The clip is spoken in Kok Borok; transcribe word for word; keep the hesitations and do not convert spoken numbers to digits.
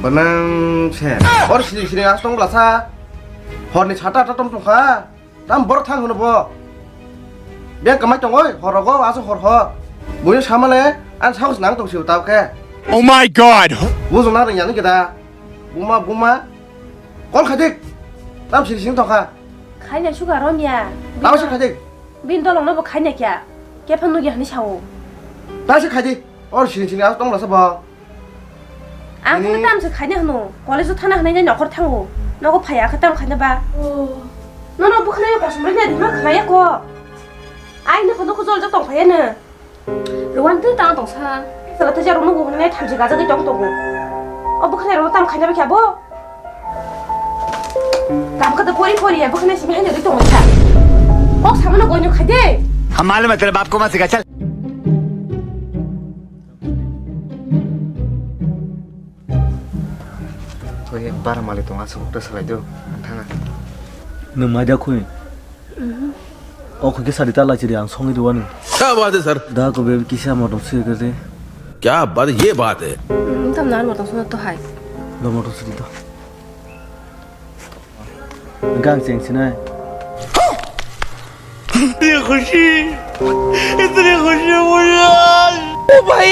Nang se. Or sini sini as tong blasa. Hor ni sata ta tom tong kha. Tam bor thang hono bo. Beng kamai tong oi, hor rogo as hor ho. Buyo samale, an saus nang tong siu tau ke. Oh my God! Bujung na ring yang kita. Buma, buma. Kol khadik. Tam sini sini tong kha. Khaina suka romya. Tam si khadik. Bin dolong no bo khaina kya. Kephan nugi hani sao. Tam si khadik. Or sini sini as tong blasa bo. Ang khe tam se khaina hwno, college o thana hwnwi nai nokhor thango. Nogo phaiya khe tam khaina ba. Oh. Nono bwkhwnai kosom rwna rima khlaiya ko. Ai nokho nokho jol jok tong phaiya no. Rwan twi tang tong sa. Sala tei jarok nogo hwnwi nai thamchi gajagwi tong tongo. O bwkhwnai rok tam khaina ba khe abo. Tam kata pori pori ya bwkhwnai simi haino rwi tong sa. Kok samano goino khai de. हम मालूम है तेरे बाप को मत सिखा चल। Koi bara malik tong aswk ta salai do ang thanga. Nwng mai da khui. O khui ke sari ta lai chiri ang songwi rwani. क्या बात है sir? Da ko be kisa motom swi ke de. क्या बात, ये बात है। Tam nan motom suna to hai. Da motom swi do. Gang cheng sinai. इतनी खुशी, इतनी खुशी मुझे आज। ओ भाई।